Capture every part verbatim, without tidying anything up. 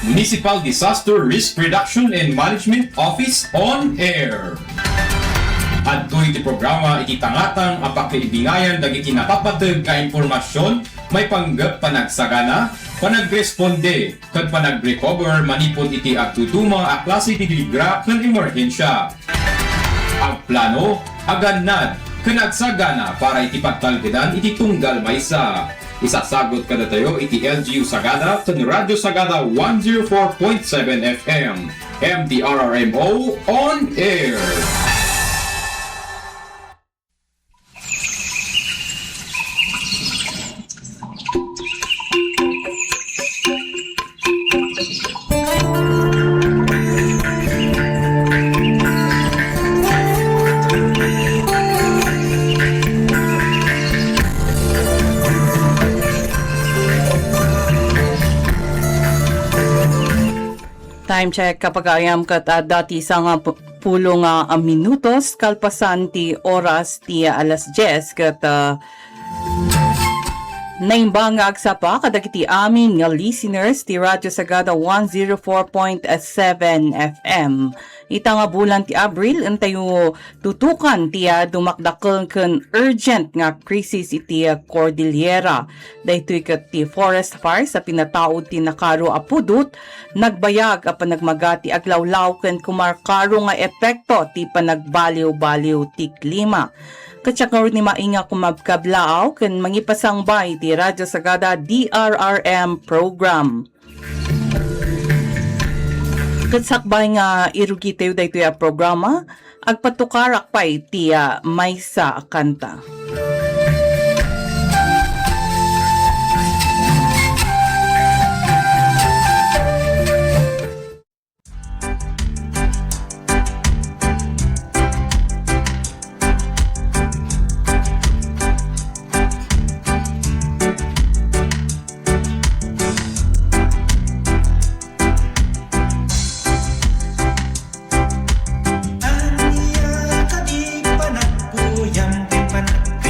Municipal Disaster Risk Reduction and Management Office on air. Adtoy ti programa iti tangatang a pakiibingayan dagiti napapateg nga impormasion maipanggep panagsagana, panagresponde, ken panagrecover manipud iti agduduma a klase ti ligra ken emerhensia. Agplano, agannad, ken agsagana para iti pagtalgedan iti tunggal maysa. Isasagut kadatayo iti L G U Sagada ken Radyo Sagada one zero four point seven F M, M D R R M O on air. Time check, kapagayam, ket adda ti sanga pu-, pulo nga, ah, minutos kalpasan ti oras ti, ah, alas dies, ket, ah, naimbag nga agsapa kadagiti amin nga listeners ti Radyo Sagada one zero four point seven F M. Ita nga bulan ti Abril, intayo tutukan ti, ah, dumakdakkel ken urgent nga krisis iti, ah, Cordillera. Daytoy ket ti forest fires a pinataud ti nakaro a pudot, nagbayag a panagmaga ti aglawlaw ken kumarkaro nga epekto ti panagbaliw-baliw ti klima. Ket siak ngarud ni Mai nga kumabkablaaw ken mangipasangbay ti Radyo Sagada D R R M program. Ket sakbay nga irugitayo daytoy a programa, agpatukarak pay ti, ah, maysa a kanta. Ania kadi panagkuyam ken panag-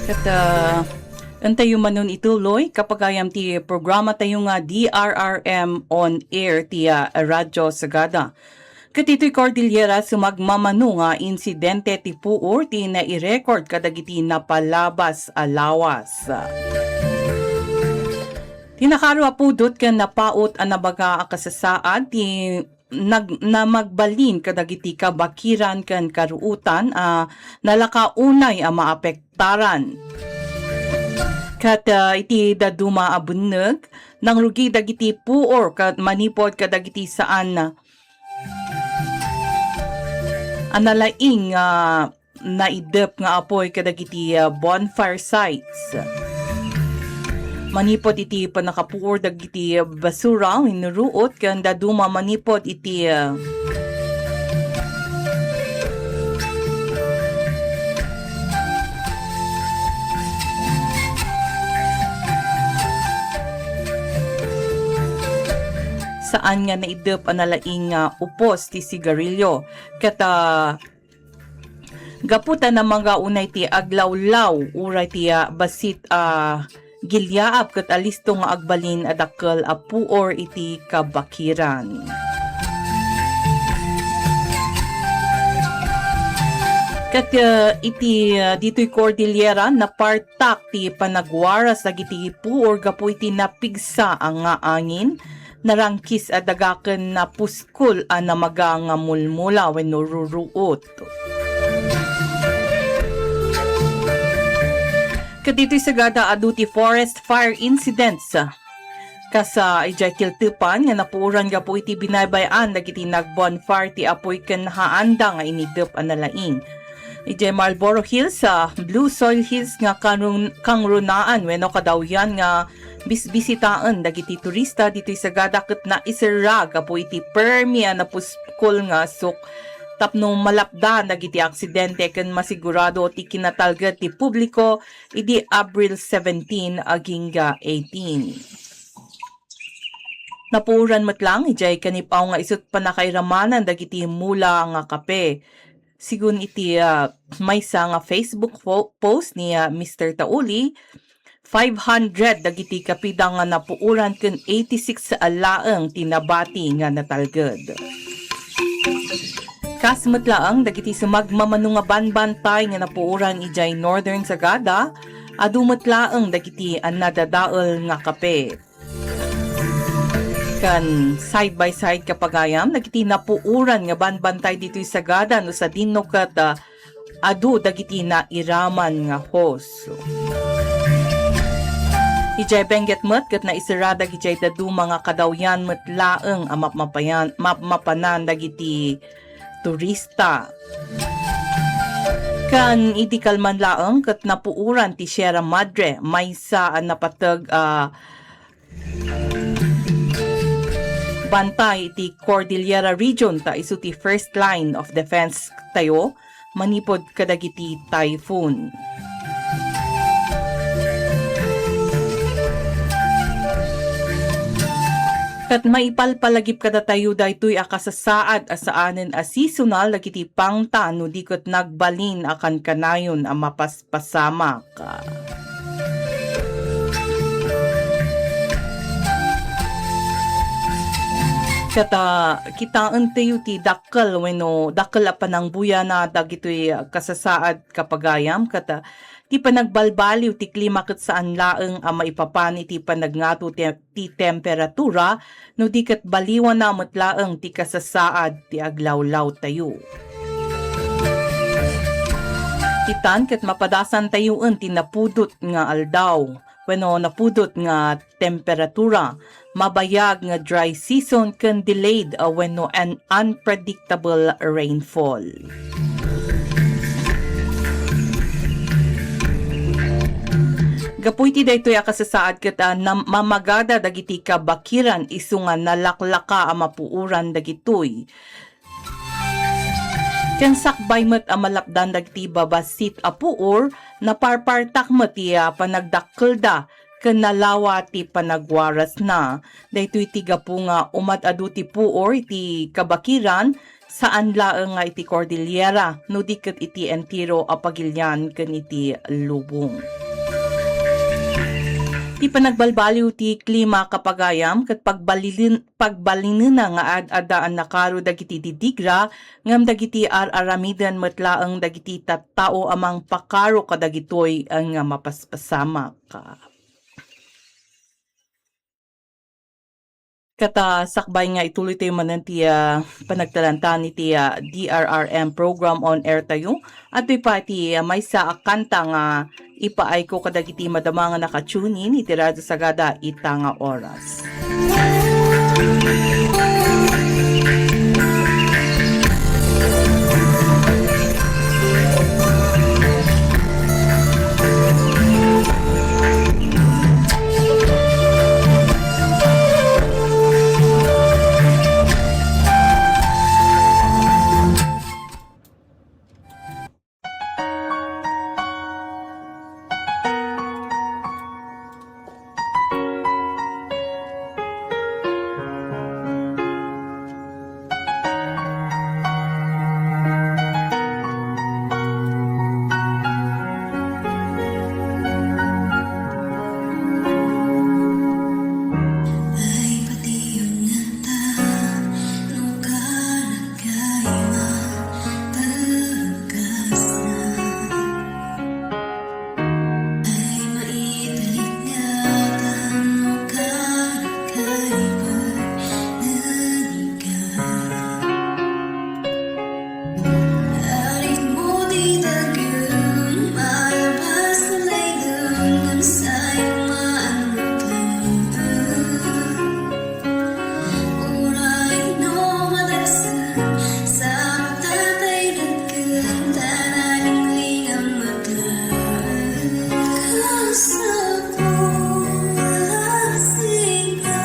Ket, ah, intayo manen ituloy, kapagayam ti programa tayo nga D R R M On Air ti, ah, Radyo Sagada. Ket itoy Cordillera, sumagmamano nga insidente ti puor ti nairecord kadagiti napalabas a lawas. Ti nakaro a pudot ken napaut a nabaga a kasasaad ti nag-, namagbalin kadagiti kabakiran ken karuotan a nalaka unay a maapektaran. Ket, ah, iti dadduma a benneg, nangrugi dagiti puor ket manipud kadagiti saan a nalaing nga naiddep nga apuy kadagiti, ah, bonfire sites. Manipud iti pannakapuor dagiti basura, inruot ken dadduma manipud iti, ah, saan nga naiddep a nalaing nga upos ti sigarilyo. Ket, ah, gapu ta namaga unay ti aglawlaw, uray ti, ah, bassit a gilyaab ket alisto nga agbalin a dakkel a puor iti kabakiran. Ket, ah, iti, ah, ditoy Cordillera, napartak ti panagwaras dagiti puor gapu iti napigsa a nga angin, narangkis a daga ken napuskol a namaga nga mulmula wenno ruruot. Ket ditoy Sagada, adu ti forest fire incidents. Kas, ah, idiay Quiltepan nga napuoran gapu iti binaybay-an dagiti nagbonfire ti apuy ken haanda nga iniddep a nalaing. Idiay Marlborough Hills, ah, Blue Soil Hills nga kanrun-, kangrunaan wenno kadawyan nga bisbisitaen dagiti turista ditoy Sagada ket naiserra gapu iti permi a napuskol nga asuk tapno malapdan dagiti aksidente ken masigurado ti kinatalged ti publiko idi Abril seventeen agingga eighteen. Napuoran met lang idiay Canibao nga isut' pannakairamanan dagiti mula nga kape. Sigun iti, ah, maysa nga Facebook fo-, post ni, ah, Mister Tauli, five hundred dagiti kapida nga napuoran ken eighty-six laeng ti nabati nga natalged. Kas met laeng dagiti sumagmamano nga banbantay nga napuoran idiay Northern Sagada, adu met laeng dagiti a nadadael nga kape. Ken side by side, kapagayam, dagiti napuoran nga banbantay ditoy Sagada no sadino ket, ah, adu dagiti nairaman nga hose. Idiay Benguet met ket naiserra dagidiay dadduma nga kadawyan met laeng a mapmapayan-, mapmapanan dagiti turista. Ken idi kalman laeng ket napuoran ti Sierra Madre, maysa a napateg a bantay iti Cordillera Region ta isu ti first line of defense tayo manipud kadagiti typhoon. Ket maipalpalagip kadatayo daytoy a kasasaad a saanen a seasonal dagiti pangta no di ket nagbalin a kankanayon a mapaspasamak. Ket, ah, kitaentayo ti dakkel wenno dakkel a panangbuyana dagitoy kasasaad, kapagayam, ket, ah, ti panagbalbaliw ti klima ket saan laeng a maipapan iti panagngato ti, ti temperatura, no di ket baliwana met laeng ti kasasaad ti aglawlawtayo. Itan ket mapadasantayoen ti napudot nga aldaw wenno napudot nga temperatura, mabayag nga dry season ken delayed, ah, wenno an unpredictable rainfall. Gapu iti daytoy a kasasaad ket, ah, nam-, mamagada dagiti kabakiran isu nga nalaklaka a mapuoran dagitoy. Ken sakbay met a malapdan dagiti babassit a puor, naparpartak met ti, ah, panagdakkelda ken nalawa ti panagwarasna. Daytoy ti gapu nga umad-adu ti puor iti kabakiran, saan laeng nga iti Cordillera, no di ket iti entero a pagilian ken iti lubong. Ti panagbalbaliw ti klima, kapagayam, ket pagbalilin-, pagbalinena nga ad-adda a nakaro dagiti didigra, ngem dagiti ar-aramiden met laeng dagiti tattao a mangpakaro kadagitoy nga mapaspasamak. Ket, ah, sakbay nga ituloytayo manen ti, ah, panagtalantan iti, ah, D R R M program on air tayo. Adtoy pay ti, ah, maysa a kanta nga ipaayko kadagiti madama nga naka-tune in iti Radyo Sagada ita nga oras. Ay, pati yung nata, no ka nagkaiba, tagas na. Ay, maitalik nga tano ka nagkaiba, nani ka. Aritmo ti dagem, malabas ti laydem, ngem sayang maanut laydem. Uray no madagsen, sa patatay dagem, ta nalinglingan met laeng. Kasapul a sika,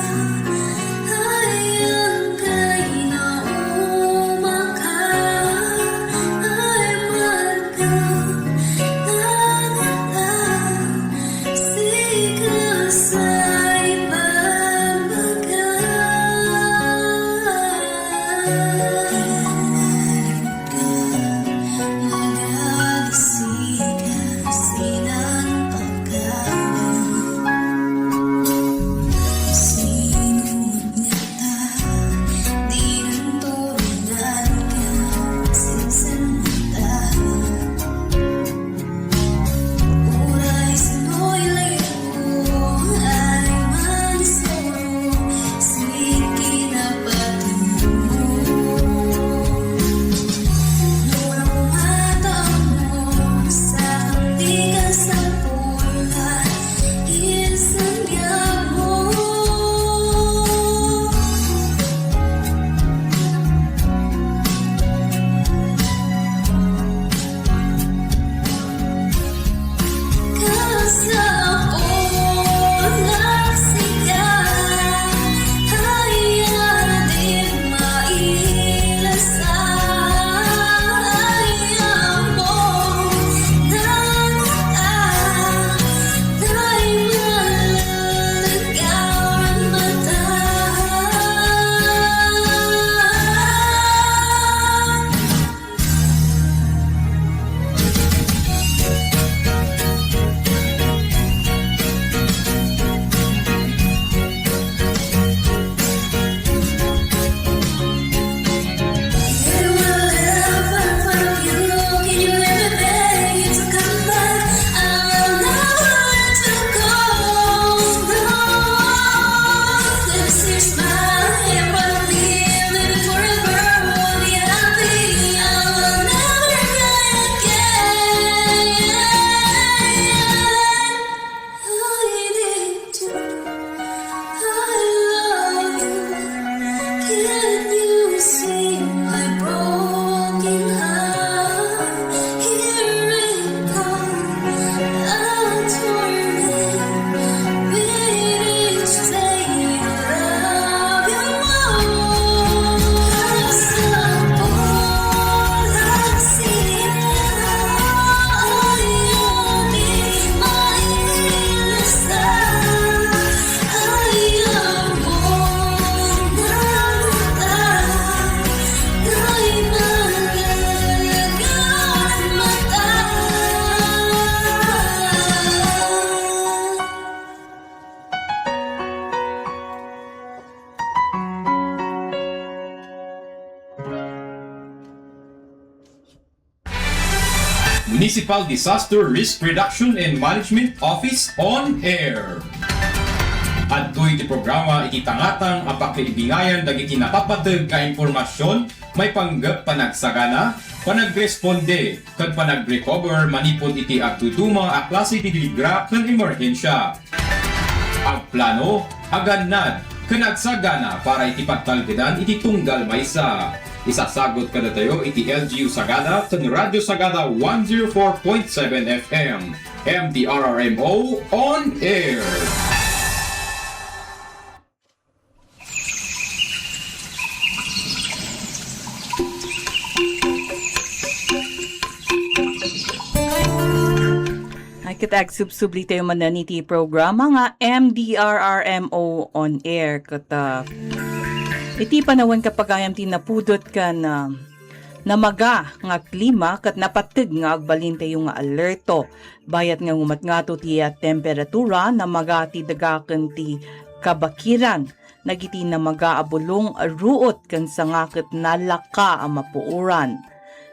Municipal Disaster Risk Reduction and Management Office on Air. Adtoy ti programa iti tangatang a pakaibingayan dagiti napapateg nga impormasyon maipanggep panagsagana, panagresponde, ken panagrecover manipud iti agduduma a klase ti deligra ken emerhensia. Agplano, agannad, ken agsagana para iti pagtalgedan iti tunggal maysa. Isasagut kadatayo iti L G U Sagada ken Radyo Sagada one zero four point seven F M, M D R R M O on air. Ay, ket agsubsubli tayo manen iti programa nga M D R R M O on air. Ket, ah, iti panawen, kapagayam, ti napudot ken, ah, namaga nga klima ket napateg nga agbalintayo nga alerto. Bayat nga umatngato ti, ah, temperatura, namaga ti daga ken ti kabakiran dagiti namaga a bulong, ruot ken sanga ket nalaka a mapuoran.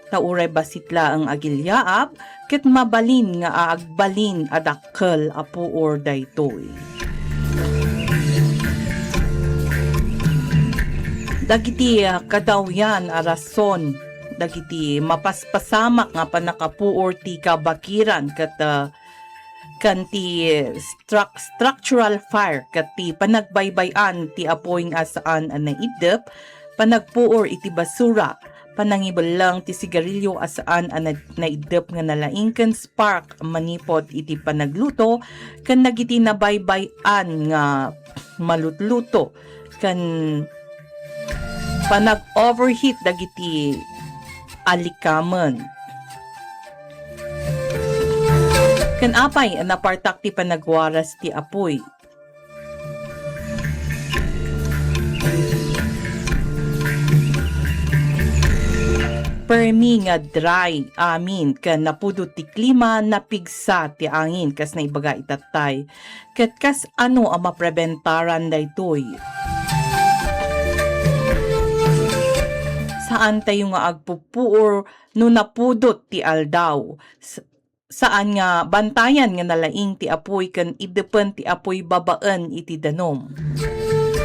Ta uray bassit laeng a gilyaab, ket mabalin nga agbalin a dakkel a puor daytoy. Dagiti, ah, kadawyan a rason dagiti mapaspasamak nga pannakapuor ti kabakiran ket, ah, ken ti struc-, structural fire ket ti panagbaybay-an ti apuy nga saan a naiddep, panagpuor iti basura, panangibelleng ti sigarilyo a saan a na-, naiddep nga nalaing ken spark manipud iti panagluto ken dagiti nabaybay-an nga malutluto ken panag-overheat dagiti alikamen. Ken apay a napartak ti panagwaras ti apuy? Permi nga dry amin ken napudot ti klima, napigsa ti angin kas naibaga itattay. Ket kas ano a maprebentaran daytoy? Saantayo nga agpupuor no napudot ti aldaw. S-, saan nga bantayan nga nalaing ti apuy ken iddepen ti apuy babaen iti danum.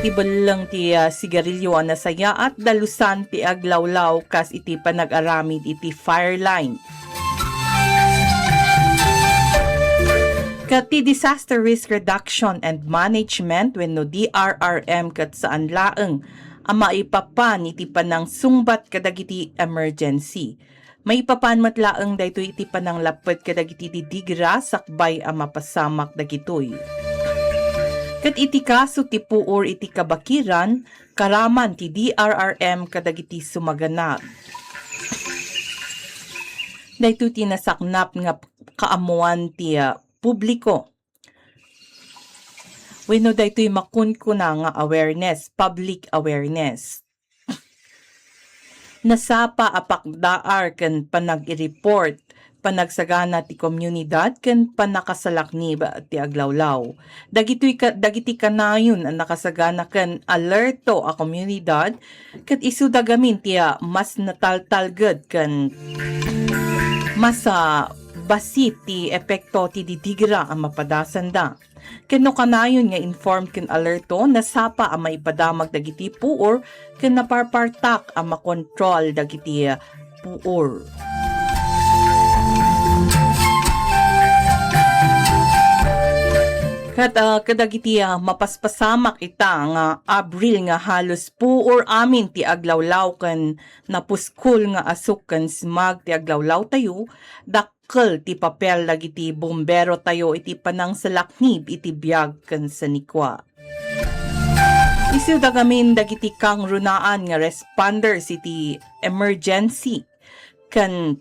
Ti belleng ti, ah, sigarilyo a nasayaat, dalusan ti aglawlaw kas iti panag-aramid iti fire line. Ket ti Disaster Risk Reduction and Management wenno D R R M ket saan laeng a maipapan iti panangsungbat kadagiti emergency. Maipapan met laeng daytoy iti pananglapped kadagiti didigra sakbay a mapasamak dagitoy. Ket iti kaso ti puor iti kabakiran, karaman ti D R R M kadagiti sumaganad. Daytoy ti nasaknap nga kaammuan ti, ah, publiko. Wenno daytoy makunkuna nga awareness, public awareness. Nasapa a pakdaar ken panag-i-report, panagsagana ti komunidad ken pannakasalaknib ti aglawlaw. Dagitoy ka-, dagiti kanayon a nakasagana ken alerto a komunidad ket isuda gamin ti, ah, mas nataltalged ken mas, ah, bassit ti epekto ti didigra a mapadasanda. Ken no kanayon nga informed ken alerto, nasapa a maipadamag dagiti puor ken naparpartak a makontrol dagiti puor. Ket, ah, kadagiti, ah, mapaspasamak ita nga Abril nga halos puor amin ti aglawlaw ken napuskol nga asuk ken smog ti aglawlawtayo, dak- kel ti papel dagiti bomberotayo iti panangsalaknib iti biag ken sanikua. Isuda gamin dagiti kangrunaan nga responders iti emergency. Ken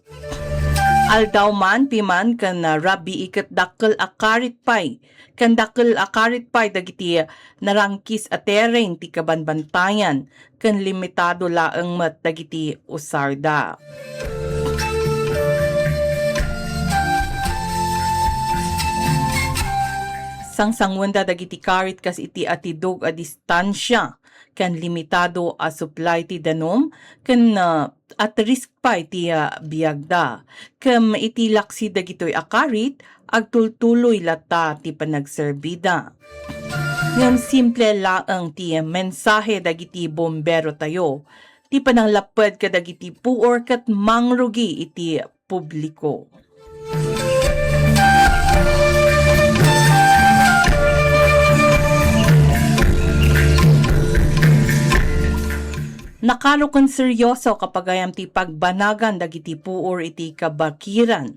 aldaw man, piman ken rabii ket dakkel a karit pay, ken dakkel a karit pay dagiti narangkis a terrain ti kabanbantayan. Ken limitado laeng met dagiti usarda. Sangsanguenda dagiti karit kas iti atidog a distansia ken limitado a supply ti danum, ken, ah, at risk pay ti, ah, biagda. Ken iti laksi dagitoy a karit, agtultuloy latta ti panagserbida. Ngem simple laeng ti mensahe dagiti bomberotayo, ti pananglapped kadagiti puor ket mangrugi iti publiko. Nakaro ken seryoso, kapagayam, ti pagbanagan dagiti puor iti kabakiran.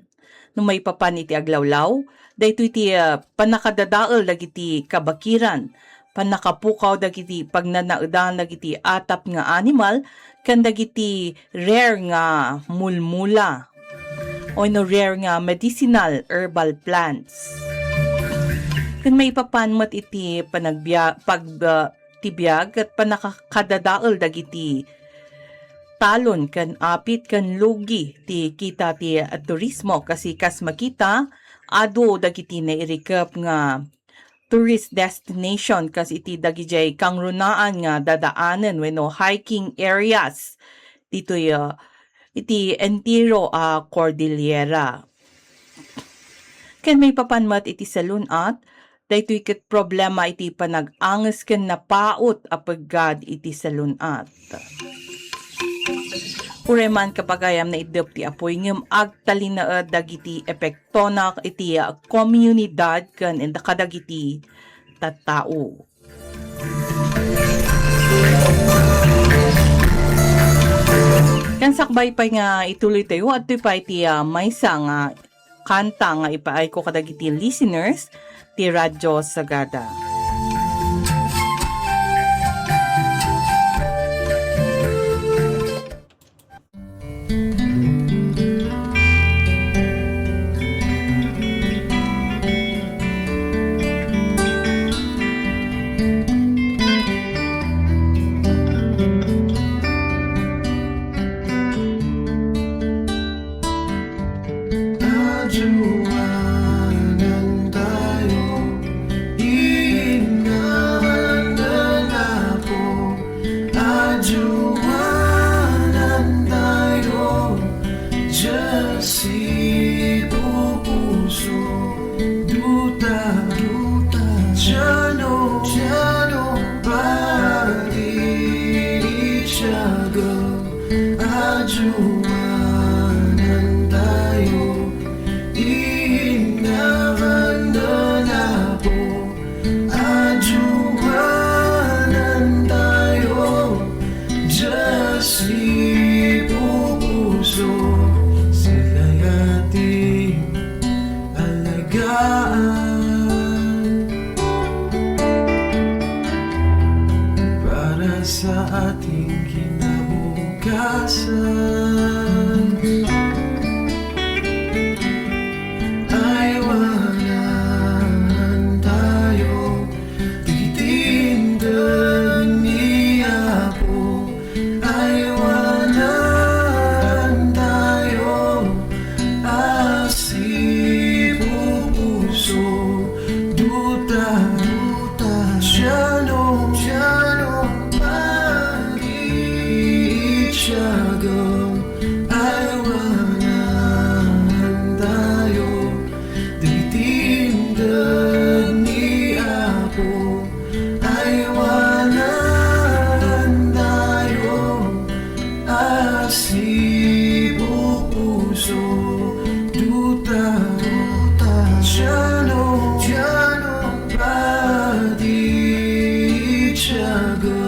No maipapan iti aglawlaw, daytoy ti, ah, pannakadadael dagiti kabakiran, pannakapukaw dagiti pagnanaedan dagiti atap nga animal, ken dagiti rare nga mulmula, wenno rare nga medicinal herbal plants. Ken maipapan met iti panagbiya-, pag-, ah, ti biag ket pannakadadael dagiti talon ken apit ken lugi ti kita ti turismo, kasi kas makita, adu dagiti nairikep nga tourist destination kas iti dagidiay kangrunaan nga dadaanen wenno hiking areas ditoy, ah, iti entero a Cordillera. Ken maipapan met iti salun-at, daytoy ket problema iti panag-anges ken napaut a peggad iti salun-at. Uray man, kapagayam, naiddep ti apuy ngem agtalinaed dagiti epektona iti komunidad ken kadagiti tattao. Ken sakbay pay nga ituloytayo, adtoy pay ti, ah, maysa nga kanta nga ipaayko kadagiti listeners ti Radyo Sagada. Aduanan tayo, inna ngaran nen Apo. Aduanan tayo, Dios ipupuso. Duta, duta, diano, diano, padi itiago. Aduanan tayo, inna ngaran nen Apo. Aduanan tayo, Dios ipupuso. Sila ating alagaan para sa ating kinabukasan. Aywanan tayo, dagiti inted ni Apo. Aywanan tayo, a sipupuso. Duta, duta, diano, diano, padi itiago. Aywanan tayo, dagiti inted ni Apo. Aywanan tayo, a sipupuso. Duta, duta, diano, diano, padi itiago.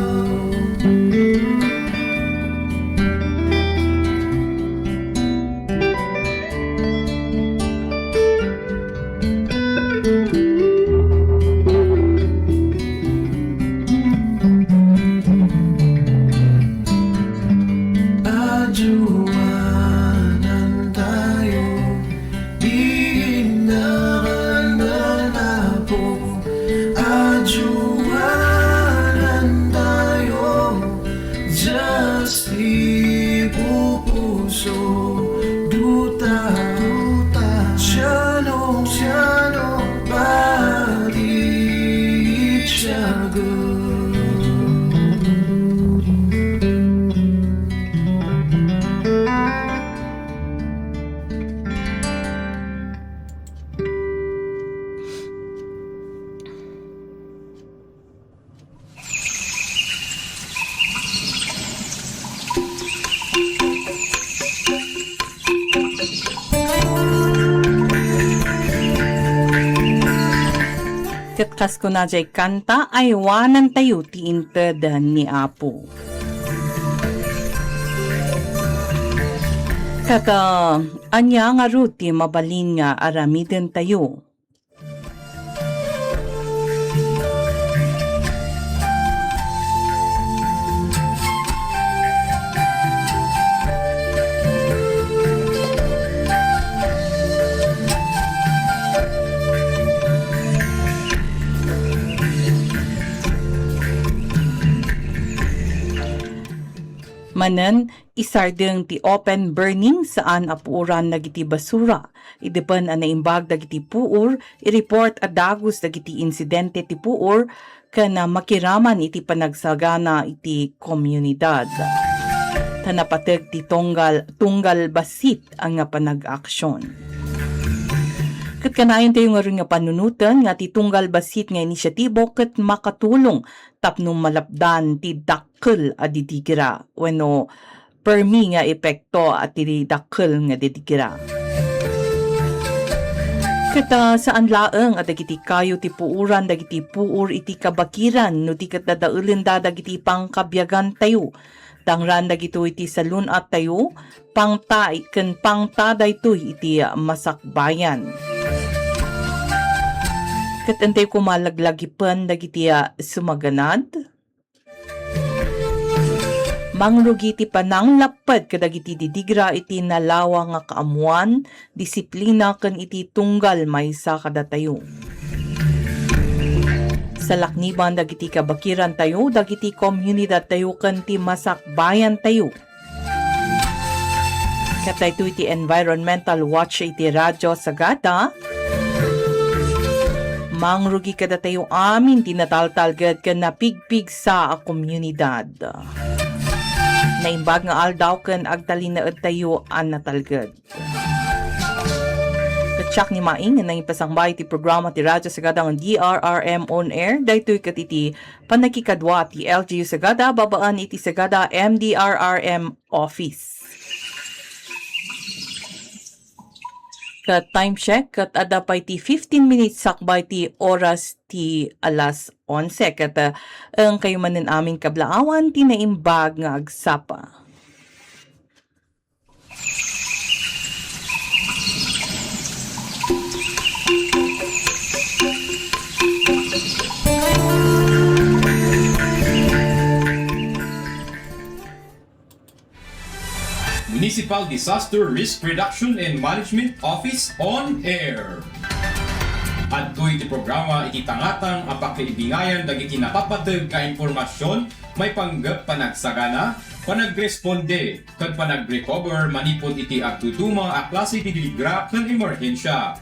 Aduanan tayo, inna ngaran nen Apo. Aduanan tayo, Dios ipupuso. Duta, duta, diano, diano, padi itiago. Ket kas kuna jay kanta, aywanantayo ti inted ni Apo. Ket, ah, ania ngarud ti mabalin nga aramidentayo? Manen, isardeng ti open burning saan a puoran dagiti basura. Idepen a naimbag dagiti puor, i-report a dagus dagiti insidente ti puor, ken, ah, makiraman iti panagsagana iti komunidad. Ta napateg ti tunggal, tunggal bassit nga panag-aksion. Ket kanayontayo ngarud nga panunoten nga ti tunggal bassit nga inisyatibo ket makatulong tapno malapdan ti dakkel a didigra wenno permi nga epekto a ti dakkel nga didigra. Ket, ah, saan laeng a dagiti kayo ti puoran dagiti puor iti kabakiran no di ket dadaelenda dagiti pangkabiagantayo. Dangraan dagitoy ti salun-attayo, pangta ken pangta daytoy iti masakbayan. Ket intay koma laglagipen dagiti, ah, sumaganad. Mangrugi ti pananglapped kadagiti didigra iti nalawa nga kaammuan, disiplina ken iti tunggal maysa kadatayo. Salakniban dagiti kabakirantayo, dagiti komunidadtayo ken ti masakbayantayo. Ket daytoy ti Environmental Watch iti Radyo Sagada. Mangrugi kadatayo amin ti nataltalged ken napigpigsa a komunidad. Naimbag nga aldaw ken agtalinaedtayo a natalged. Ket siak ni Maing nga nangipasangbayo iti programa ti Radyo Sagada nga D R R M On Air. Daytoy ket iti pannakikadua ti L G U Sagada babaen iti Sagada M D R R M Office. Ket time check, ket adda pay ti fifteen minutes sakbay ti oras ti alas onse. Ket, ah, engkayo manen amin kablaawan ti naimbag nga agsapa. Municipal Disaster Risk Reduction and Management Office on Air. Adtoy ti programa iti tangatang a pakaibingayan dagiti napapateg nga impormasion maipanggep panagsagana, panagresponde, ken panagrecover manipud iti agduduma a klase ti didigra ken emerhensia.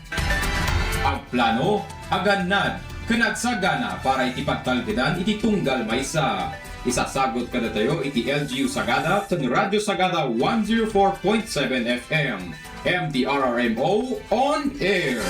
Agplano, agannad, ken agsagana para iti pagtalgedan iti tunggal maysa. Isasagut kadatayo iti L G U Sagada ken Radyo Sagada one zero four point seven F M. M D R R M O on air.